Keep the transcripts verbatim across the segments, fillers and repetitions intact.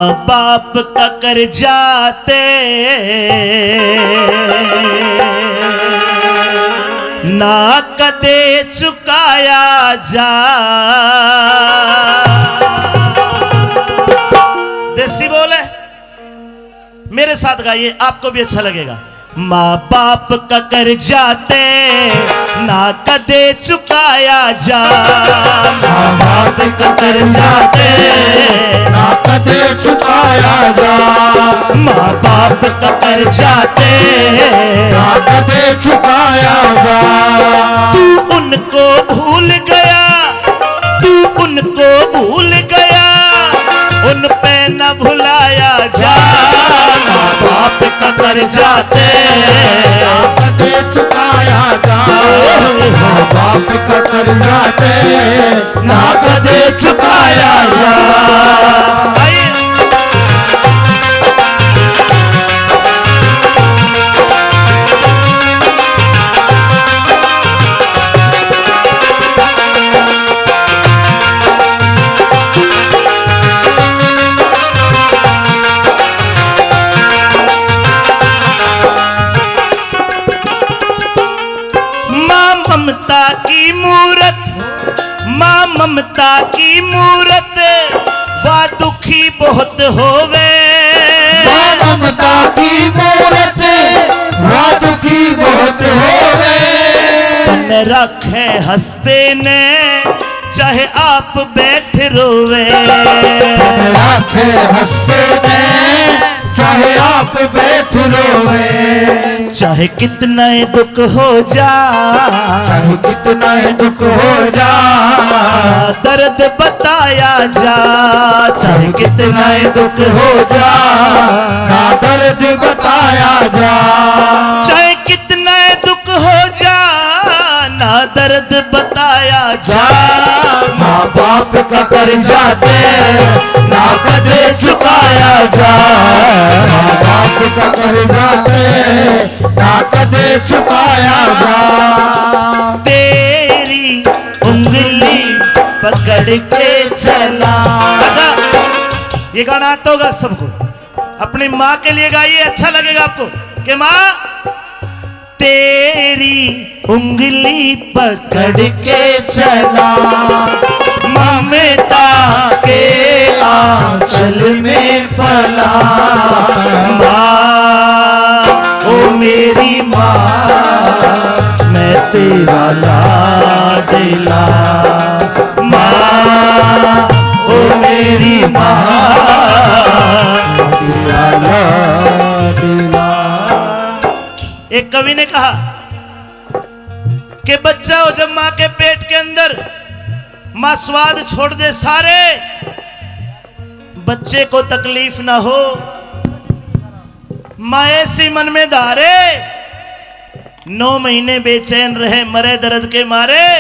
बाप का कर्जा ते ना कदे चुकाया जा। देसी बोल है, मेरे साथ गाइए, आपको भी अच्छा लगेगा। माँ बाप का कर्जा ते ना कदे चुकाया जा। माँ बाप का कर्जा ते ना कदे चुकाया जा। माँ बाप का कर्जा ते ना कदे चुकाया जा। तू उनको भूल गया, तू उनको भूल गया, उन पे न भुलाया जा। माँ बाप का कर्जा ते ना कदे चुकाया जा। माँ बाप का कर्जा ते ना कदे चुकाया जा। माँ ममता की मूरत, माँ ममता की मूरत, वा दुखी बहुत होवे। माँ ममता की मूरत, वा दुखी बहुत होवे। तन रखे हंसते ने, चाहे आप बैठ रोवे। तन रखे हंसते ने, चाहे आप बैठ रोवे। चाहे कितना ही दुख हो जा, चाहे कितना ही दुख हो जा, ना दर्द बताया जा। चाहे कितना ही दुख हो जा, ना दर्द बताया जा। चाहे कितना ही दुख हो जा, ना दर्द बताया जा। माँ बाप का कर्जा ते ना कदे चुकाया जा। माँ बाप का कर्जा ते ना कदे चुकाया जा। तेरी उंगली पकड़ के चला। अच्छा, ये गाना आता होगा सबको, अपनी माँ के लिए गाइए, अच्छा लगेगा आपको। कि माँ, तेरी उंगली पकड़ के चला, ममता के आंचल में पला। माँ, ओ मेरी माँ, मैं तेरा लाडला। माँ, ओ मेरी माँ, मैं तेरा लाडला। एक कवि ने कहा कि बच्चा हो जब माँ के पेट के अंदर, माँ स्वाद छोड़ दे सारे, बच्चे को तकलीफ ना हो, माँ ऐसी मन में धारे। नौ महीने बेचैन रहे, मरे दर्द के मारे,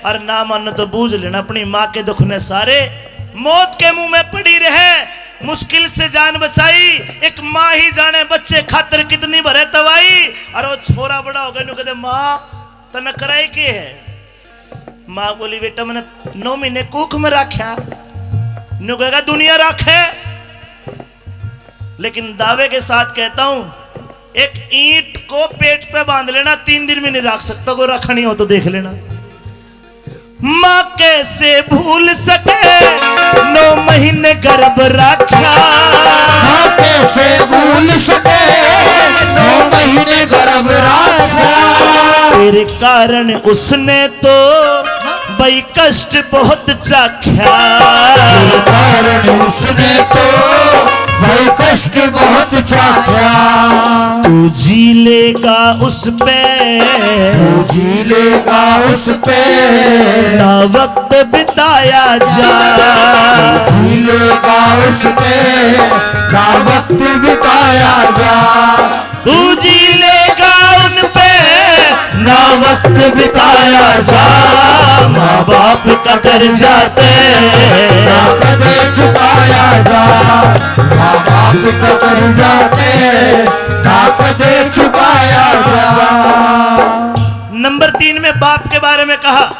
और ना मानो तो बूझ लेना अपनी माँ के दुख ने सारे। मौत के मुंह में पड़ी रहे, मुश्किल से जान बचाई, एक माँ ही जाने बच्चे खातर कितनी भरे तवाई। और वो छोरा बड़ा हो गया, न्यू कहते, "माँ, तन्ने कराई के है?" माँ बोली, "बेटा, मैंने नौ महीने कुख में रखा।" न्यू कहेगा, "दुनिया रखे।" लेकिन दावे के साथ कहता हूं, एक ईंट को पेट पे बांध लेना, तीन दिन में नहीं रख सकता, कोई रखनी हो तो देख लेना। माँ कैसे भूल सके, नौ महीने गर्भ रखा। माँ कैसे भूल सके, नौ महीने गर्भ रखा। तेरे कारण उसने तो भाई कष्ट बहुत चाख्या। तेरे कारण उसने तो भाई कष्ट बहुत चाख्या। तू जी लेगा उस पे, तू जी लेगा उस पे, ना वक्त बिताया जा। तू जी लेगा उस पे, ना वक्त बिताया जा। तू जी लेगा उन पे, ना वक्त बिताया जा। माँ बाप का कर्जा ते ना कदे चुकाया जा। माँ बाप का कर्जा ते ना कदे चुकाया जा। नंबर तीन में बाप के बारे में कहा,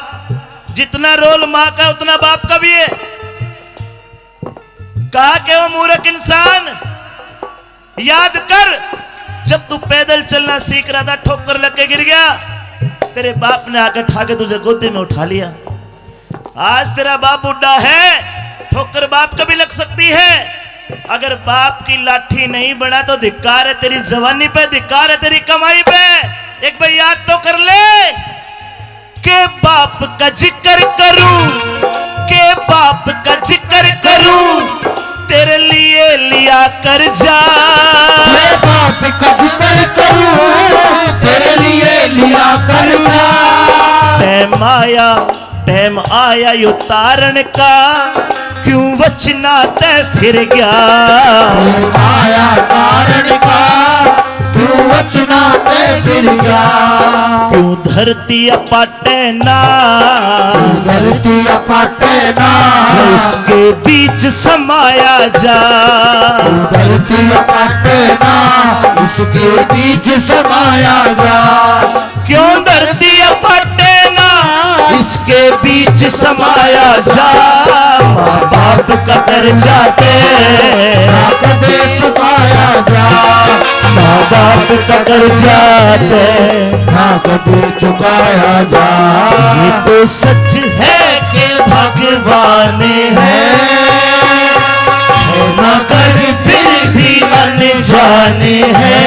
जितना रोल माँ का उतना बाप का भी है। कहा कि वो मूर्ख इंसान, याद कर, जब तू पैदल चलना सीख रहा था, ठोकर लग के गिर गया, तेरे बाप ने आके उठा के तुझे गोदी में उठा लिया। आज तेरा बाप बूढ़ा है, ठोकर बाप का भी लग सकती है। अगर बाप की लाठी नहीं बना तो धिक्कार है तेरी जवानी पे, धिक्कार है तेरी कमाई पे। एक बार याद तो कर ले। के बाप का जिक्र करूं, के बाप का जिक्र करूं, तेरे लिए लिया कर्जा। मैं बाप का जिक्र करूं, तेरे लिए लिया कर्जा। तै माया टाइम आया यो तारण का, क्यों वचना तै फिर गया? आया तारण का, क्यों वचना तै फिर गया? क्यों धरती अपाटे ना, धरती अपाटे ना, इसके बीच समाया जा। धरती अपाटे ना, इसके बीच समाया जा। क्यों धरती अपाटे ना, इसके बीच समाया जा। माँ बाप का कर्जा तै ना कदे चुकाया जा। माँ बाप का कर्जा तै ना कदे चुकाया जा। ये तो सच है कि भगवान है, है मगर फिर भी अनजान है।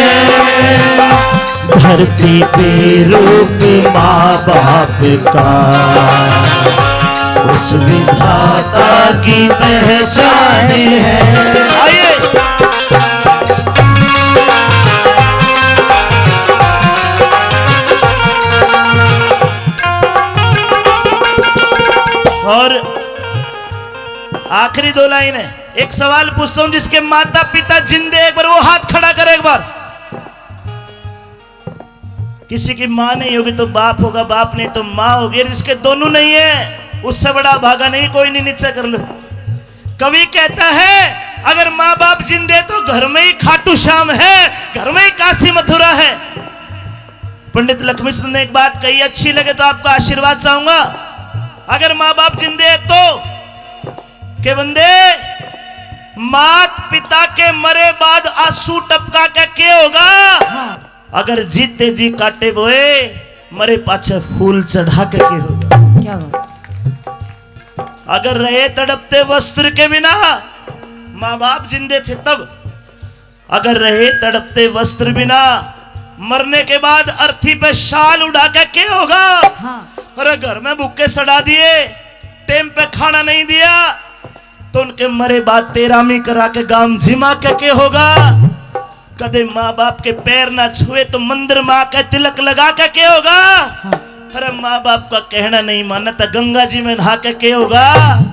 धरती पे रूप माँ बाप का, उस विधाता की पहचान है। आइए। और आखिरी दो लाइन है। एक सवाल पूछता हूं, जिसके माता पिता जिंदे, एक बार वो हाथ खड़ा करे एक बार। किसी की माँ नहीं होगी तो बाप होगा, बाप नहीं तो माँ होगी, और जिसके दोनों नहीं है, उससे बड़ा भागा नहीं कोई नहीं। नीचे कर लो। कवि कहता है, अगर माँ बाप जिंदे तो घर में ही खाटू श्याम है, घर में ही काशी मथुरा है। पंडित लक्ष्मी चंद ने एक बात कही, अच्छी लगे तो आपका आशीर्वाद चाहूंगा। अगर माँ बाप जिंदे हैं तो, के बंदे, मात पिता के मरे बाद आंसू टपका के के होगा? हाँ। अगर जीते जी काटे बोए, मरे पाछे फूल चढ़ा के के होगा? क्या बात। अगर रहे तड़पते वस्त्र के बिना, माँ बाप जिंदे थे तब, अगर रहे तड़पते वस्त्र बिना, मरने के बाद अर्थी पे शाल उड़ा के के होगा? हाँ। अरे, घर में भूखे सड़ा दिए, टेम पे खाना नहीं दिया, तो उनके मरे बाद तेरामी करा के गाम जिमा के के होगा? कदे माँ बाप के पैर ना छुए तो मंदिर में आके तिलक लगा के के होगा? हाँ। अरे, माँ बाप का कहना नहीं माने तो गंगा जी में नहा के के होगा?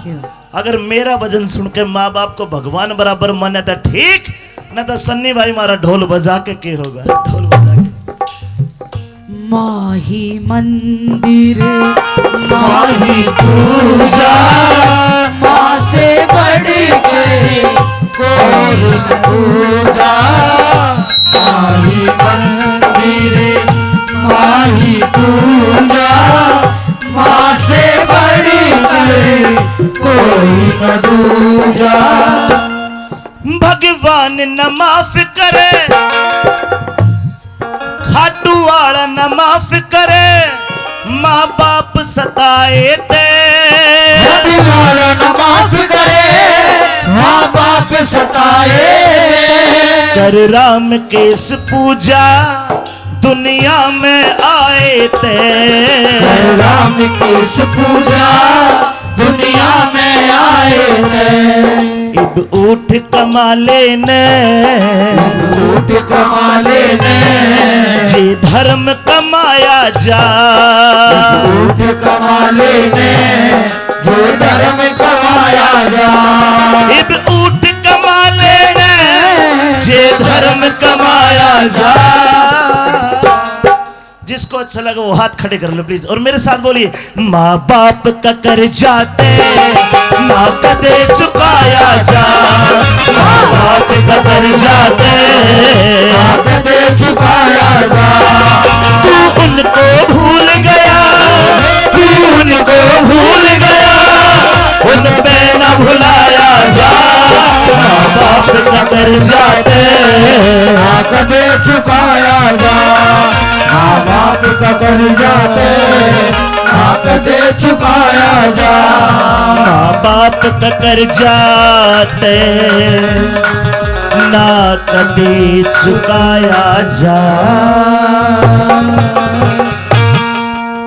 क्यों? अगर मेरा भजन सुन के माँ बाप को भगवान बराबर माने तो ठीक, ना तो सन्नी भाई मारा ढोल बजा के के होगा? ढोल बजा के। माही मंदिर, माही पूजा, माँ से बढ़ के कोई न दूजा। माही मंदिर, माही पूजा, माँ से बढ़ कर कोई न दूजा। भगवान न माफ करे, खाटू वाला न माफ करे, माँ बाप सताए ते। खाटू वाला न माफ करे, माँ बाप सताए ते। कर राम केस पूजा, दुनिया में आए ते। राम केस पूजा दुनिया में आए ते। इब ऊठ कमा लेने, इब ऊठ कमा लेने। जे धर्म कमाया जा, इब ऊठ कमा लेने। जो धर्म कमाया जा। इब ऊठ कमा लेने, जे धर्म कमाया जा। जिसको अच्छा लगे वो हाथ खड़े कर लो प्लीज, और मेरे साथ बोलिए, माँ बाप का कर्जा ते ना कदे चुकाया जा। माँ बाप का कर्जा ते ना कदे चुकाया जा। तू उनको भूल गया, तू उनको भूल गया, उन पे ना भुलाया जा। कदे चुकाया जा। माँ बाप का कर्जा ते ना कदे चुकाया जा। माँ बाप का कर्जा ते ना कदे चुकाया जा।